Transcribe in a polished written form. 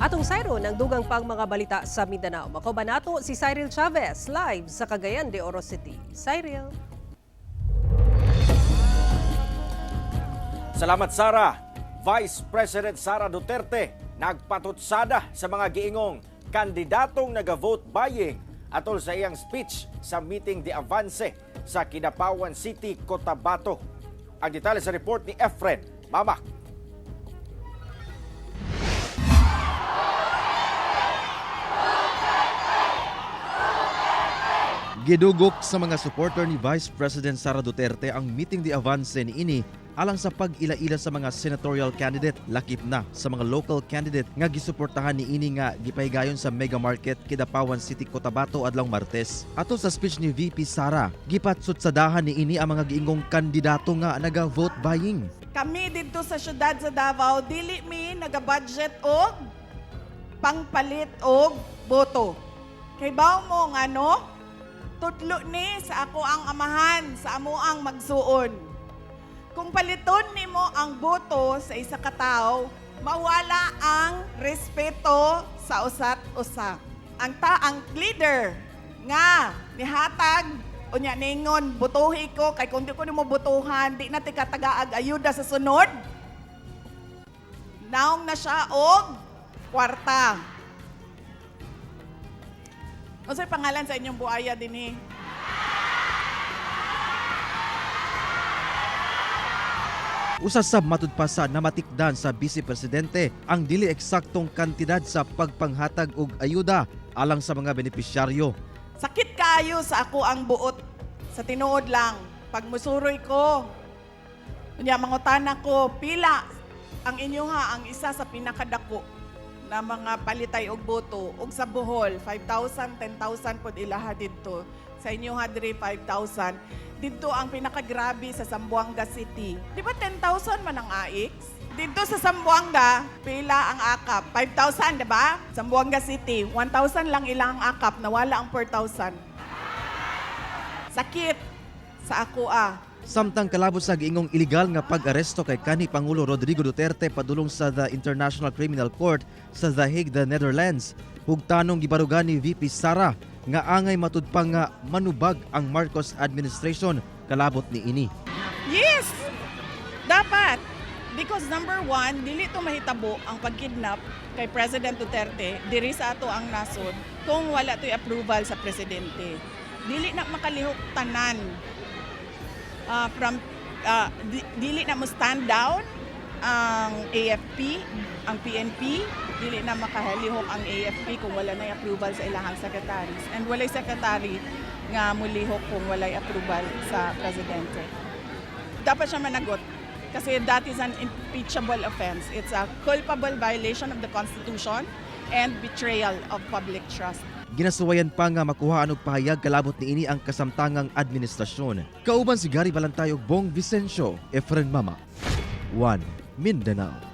Atong sayron ang dugang pang mga balita sa Mindanao. Makauban nato si Cyril Chavez live sa Cagayan de Oro City. Cyril. Salamat, Sara. Vice President Sara Duterte nagpatutsada sa mga giingong kandidatong naga-vote buying atol sa iyang speech sa meeting de avance sa Kidapawan City, Cotabato. Ang detalye sa report ni Efren Mamac. Gidugok sa mga supporter ni Vice President Sara Duterte ang meeting de avance niini alang sa pag-ila-ila sa mga senatorial candidate, lakip na sa mga local candidate nga gisuportahan niini nga gipahigayon sa Mega Market, Kidapawan City, Cotabato adlawng Martes. Ato sa speech ni VP Sara, gipatsutsadahan niini ang mga giingong kandidato nga naga-vote buying. Kami dito sa syudad sa Davao, dili mi naga-budget og pangpalit og boto. Kay baw mo nga no, tudlo ni sa ako ang amahan, sa amo ang magsuon. Kung paliton nimo ang boto sa isa ka tawo, mawala ang respeto sa usat usa. Ang ta ang leader nga nihatag unya ningon, "Botohi ko kay kung di ko nimo botohan, di na ti katagaag ayuda sa sunod." Naong na siya og kwarta. Unsay pangalan sa inyong buaya dinhi? Usa sa matud pa sa namatikdan sa Vice Presidente ang dili eksaktong kantidad sa pagpanghatag og ayuda alang sa mga benepisyaryo. Sakit kaayo sa ako ang buot. Sa tinuod lang, pag musuroy ko, unya mangutana ko, pila ang inyoha ang isa sa pinakadako na mga palitay og boto og sa Bohol 5,000, 10,000 pod ilaha didto. Sa inyoha diri 5,000 didto. Ang pinakagrabe sa Zamboanga City, di ba 10,000 man ang AICS didto sa Zamboanga? Pila ang akap? 5,000, di ba? Zamboanga City, 1,000 lang ilang akap, nawala ang 4,000. Sakit sa ako ah. Samtang kalabot sa giingong iligal nga pag-aresto kay kanhi Pangulo Rodrigo Duterte padulong sa the International Criminal Court sa The Hague, the Netherlands, hugtanong gibarugan ni VP Sara nga angay matud pa nga manubag ang Marcos administration kalabot niini. Yes! Dapat. Because number one, dili to mahitabo ang pagkidnap kay President Duterte diri sa ato ang nasod kung wala to'y approval sa presidente. Dili na makalihok tanan. Dili na mo stand down ang AFP, ang PNP, dili na makalihok ang AFP kung wala na approval sa ilahang secretaries. And walay secretary nga mulihok kung walay approval sa presidente. Dapat siya managot kasi that is an impeachable offense. It's a culpable violation of the Constitution and betrayal of public trust. Ginasuwayan pa nga makuhaan og pahayag kalabot niini ang kasamtangang administrasyon. Kauban si Gary Balantay ug Bong Vicencio, Efren Mama, 1 Mindanao.